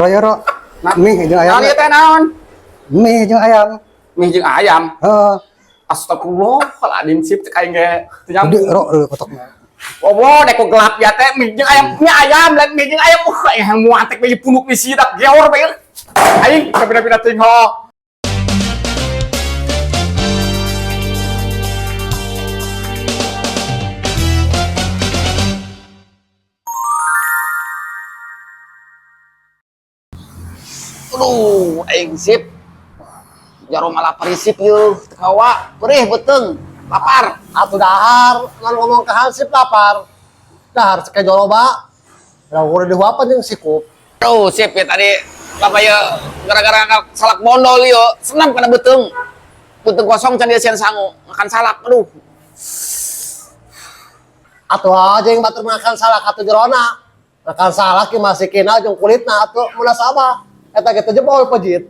Royo mie jeung ayam. Naon ieu teh naon? Mie jeung ayam. Mie jeung ayam. Heeh. Astagfirullahaladzim sip cek aing ge teu Gede nyambung. ro kotokna. Oh, dek kok gelap ya teh mie jeung ayam, mie ayam lain mie jeung ayam. Aing hayang muantek mie punuk di sidak geor bae. Aing pindah-pindah teuing ho. Aduh, aing sip. Jaro malah perisip yeuh, teu kawa, perih beuteung, lapar. Atuh dahar, ngan ngomong ke hansip lapar. Dahar seke joloba. Lah udah dihuapan jeung sikup. Aduh, sip ya tadi apa ya gara-gara salak bondol yo, senam kana beuteung. Beuteung kosong can dia sian sangu, makan salak, aduh. Atuh aja yang batur makan salak atuh jerona. Makan salak ki masih kina jeung kulitna atuh munasabah. Eta ge teu jebol pejit.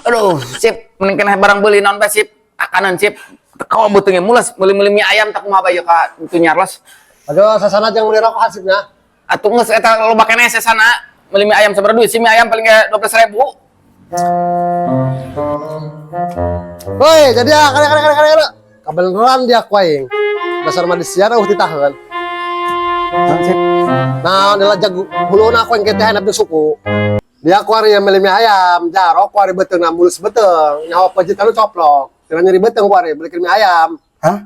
Aduh, sip, mending kena barang beli naon bae sip. Akanan sip. Teu kawa beuteungnya mules, meuli-meuli mie ayam tak kumaha bae ka itu nyarles. Aduh, sasana jeung meuli rokok hansipnya. Atuh geus eta loba keneh sesana meuli mie ayam sabaraha duit sih mie ayam paling ge 12.000. Woi, jadi ya kare kare kare kare. Kabeneran dia ku aing. Dasar mah disiar eueuh titaheun. Naon sip? Nah, dilajag huluna ku aing teh handap di suku. Dia ku ari meuli mie ayam, jaro ku ari beuteungna mulus beuteung. Nyaho pejit anu coplok. Tina nyeri beuteung ku ari beli mie ayam. Hah?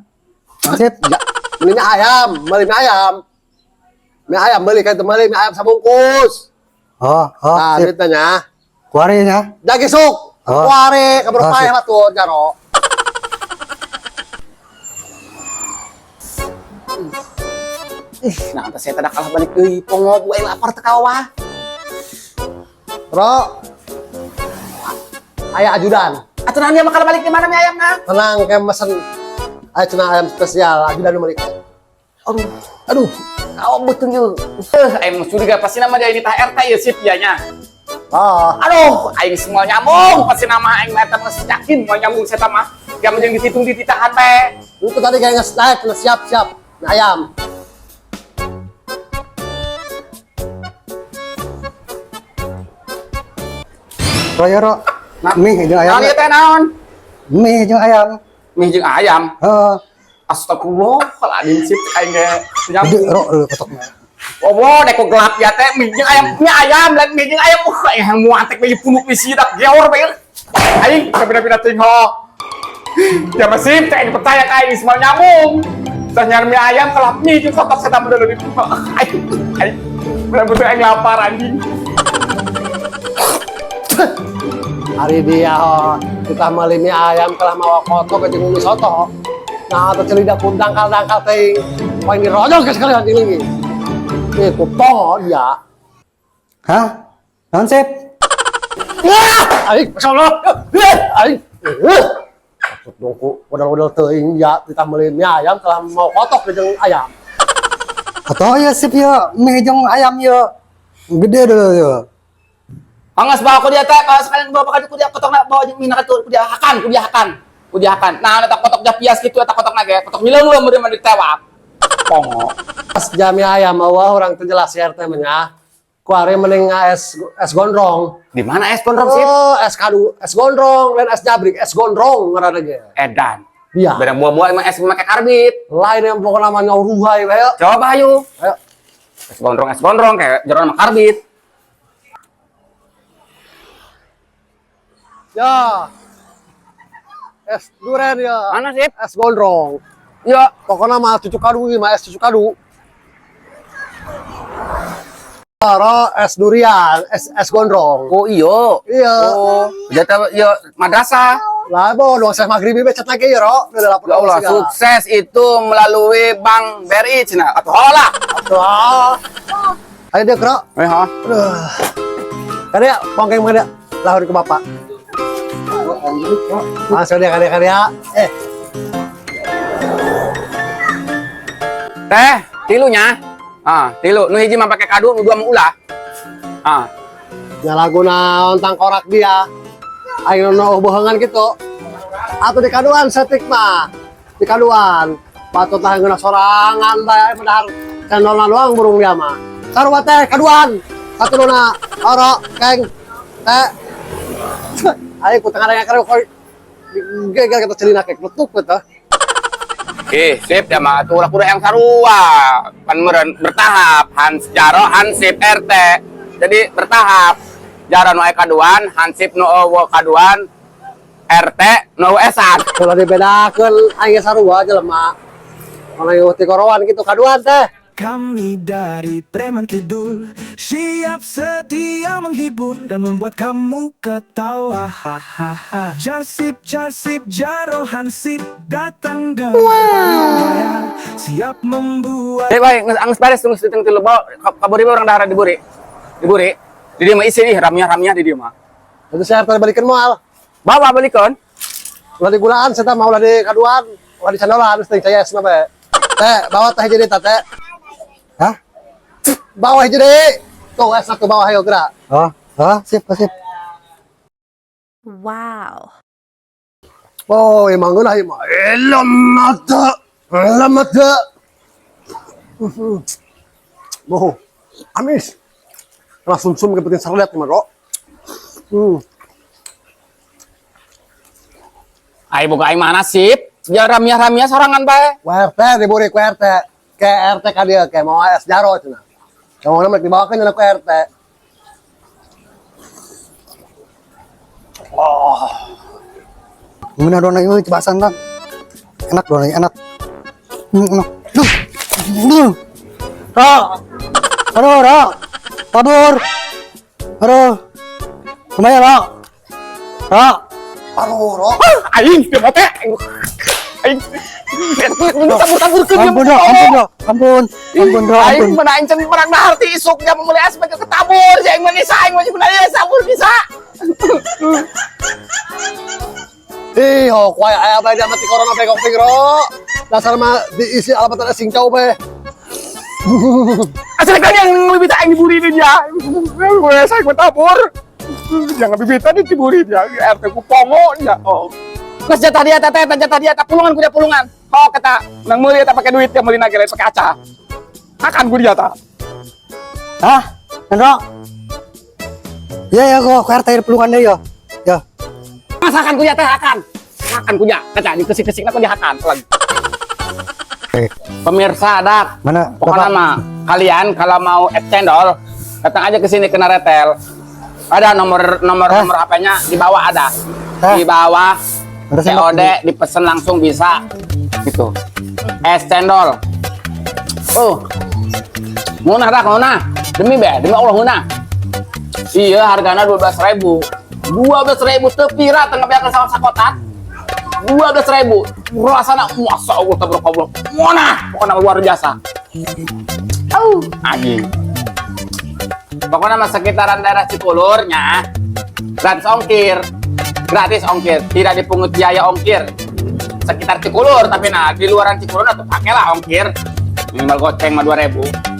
Naon sip? Ya, beli mie ayam, beli mie ayam. Mie ayam beli kan itu beli mie ayam sabungkus. Oh, oh, Nah, sip. duitnya. Kuari nya. Jagi suk. Oh. Ku ari kabur Oh, paeh sip. mah tuh jaro. Ih, nah teh saya kalah balik deui, pongo bu aing lapar teu kawa. Bro. Aya ajudan. Atuh naon dia bakal balik di mana mie ayamna? Tenang kayak mesen aya cenah ayam spesial ajudan nu meuli. Aduh, aduh, kau betul yuk. Aing mah curiga pasti nama dia ini tah RT ya sip ya nya. Oh, Aduh, aing semua nyambung pasti nama aing mah eta mah yakin mau nyambung saya mah. Gak mau yang dihitung dititahan teh. itu tadi kayak nge-snack, siap-siap mie ayam. Royo ro mie jeung ayam. Naon ieu teh naon? Mie jeung ayam. Mie jeung ayam. Heeh. Astagfirullahaladzim sip aing ge teu Gede nyambung. ro kotokna. Oh, dek kok gelap ya teh mie jeung ayam, mie ayam lain mie jeung ayam. Aing hayang muantek mie punuk di sidak geor bae. Aing pindah-pindah teuing ho. Ya masih teh aing percaya ka aing semua nyambung. Tah nyari mie ayam kalah mie jeung kotok saya tambah dulu di. Aing aing bener-bener aing lapar anjing. Hari dia oh, kita meuli mie ayam kalah mawa kotok jeung mie soto. Nah, atau celida pun dangkal-dangkal teuing. Poin dirojol ke sekalian dilingi. Ih, kupong dia. Hah? Naon sip? Wah, aing masyaallah. Eh, aing. Eh. Maksud dong ku modal-modal teuing ya kita meuli mie ayam kalah mau kotok jeung ayam. Atau ya sip ya mie jeung ayam ya. Gede dulu ya. Anggas bawa ku dia teh, bawa sekalian bawa ka ku dia kotokna bawa jeung mie na ku dia hakan, ku dia hakan. Ku dia hakan. Nah, eta kotok japias kitu eta kotokna ge, kotok mileung meureun mah ditewak. Pongo. Pas jam mie ayam eueuh urang teu jelas ya RT mah nya. Ku ari mending es es gondrong. Di mana es gondrong sip? Oh, es kadu, es gondrong, lain es jabrik, es gondrong ngaranna ge. Edan. Iya. Barang buah-buah emang es make karbit. Lain yang pokoknya namanya ruhai ayo. Coba ayo. Ayo. Es gondrong kayak jeroan sama karbit. Ya. Es duren ya. Mana sip? Es gondrong. Ya. Pokoknya mah cucu kadu ini mah es cucu kadu. Taro es durian, es es gondrong. Oh iyo. Iya. Oh, jatah yo madrasah. Lah, bo, dong saya maghribi becet lagi ya, Ro. Udah lapor Ya Allah, sukses itu melalui Bank BRI Cina atau hola. Wah. Ayo dia, Kro. Eh, ha. Aduh. Karya, pongkeng mana? Lahir ke bapak. Langsung dia karya karya. Eh, Teh, tilunya. Ah, tilu. Nu hiji mah pake kadu, nu dua mah ulah. Ah, ya lagu naon tangkorak dia. Ayo no bohongan gitu. Atau di kaduan setik mah. Di kaduan. Patut lah ngena sorangan bae padahal channelna doang burung dia mah. Sarua teh kaduan. Katuluna, oro, keng, te. Ayo ku tengah yang kau geger kita celina kek letuk gitu. Eh, sip ya mah tuh ulah kuda yang sarua. Pan meureun bertahap, Hans Jaro, Hansip RT. Jadi bertahap. Jaro nu aya kaduan, Hansip nu euweuh kaduan, RT nu esan. Kalau dibedakeun aing sarua jelema. Kalau yang tikorowan gitu kaduan teh. Kami dari Preman Kidul siap sedia menghibur dan membuat kamu ketawa, hahaha. Jarsip, Jarsip, Jaro Hansip datang dengan wow. Siap membuat Eh, baik, geus anggeus beres geus diteng tilu bawa kaburi urang dahar diburi. Diburi. Di dieu mah isi ih ramiah-ramiah di dieu mah. Itu saya harus balikin moal. Bawa balikeun. Ulah di gulaan saya mah ulah di kaduan, ulah di candolan mesti saya esna bae. Teh, bawa teh jadi teh. Hah? Bawa jadi. Tuh esna ke bawah ayo gerak. Oh, oh, sip, sip. Wow. Oh, emang geunah ieu mah. Mata. Mata. Oh, amis. Langsung sum ke penting serlet mah, Bro. Ai boga aing mana sip? Ya ramiah-ramiah sorangan bae. Ku RT diburi ku RT. Ke RT ka dia ke mau es jaro cenah. Yang mana mereka dibawakan cenah ku RT. Gimana dona ini coba santan. Enak dona enak. Enak. Duh. Duh. Ro. Aduh, Ro. Kabur. Aduh. Lumayan, Ro. Ro. Aduh, Ro. Aing dia mah teh. Aing. Tabur-taburkeun dia. Ampun, Ro. Ampun, Ro. Ampun. Ampun, Ro. Aing Ampun. mana aing can perang dahar ti isuk jam meuli es baju ketabur, si aing mah bisa aing mah bener ya sabur bisa. Ih, oh, kuai aya bae dia mati corona pegok ping, Ro. Dasar mah diisi alamat ada singcau bae. Asal kan yang lebih tak aing diburi dia. Gue saya gue tabur. Jangan bibita di diburi dia. RT ku pongo dia. Oh. Geus jatah dia teh teh jatah dia teh pulungan ku dia pulungan. Oh kata nang meuli eta pakai duit yang meuli nage lain pakai aca. Makan ku dia ta. Hah? Ro. Ya ya kok RT pelungan deh ya. Ya. Masakan ku dia teh akan. Makan ku dia, kaca dikesik-kesikna ku dia hakan lagi. Oke. Pemirsa dak, Mana? pokoknya Bapak? mah kalian kalau mau es cendol datang aja ke sini ke Naretel. Ada nomor nomor Hah? nomor HP-nya di bawah ada. Hah? Di bawah Ada sendok. COD dipesan langsung bisa gitu. Es cendol. Oh. Ngeunah dak, ngeunah. Demi be, demi Allah ngeunah. Iya, harganya 12.000. 12.000 teu pira tengah beakeun sama sakotak. 12.000. Rasana masa Allah tabarakallah. Ngeunah, pokoknya luar biasa. Oh, anjing. Pokoknya mah sekitaran daerah Cikulurnya gratis ongkir. Gratis ongkir, tidak dipungut biaya ongkir. Sekitar Cikulur, tapi nah di luaran Cikulur atau pakailah ongkir. Minimal goceng mah 2000.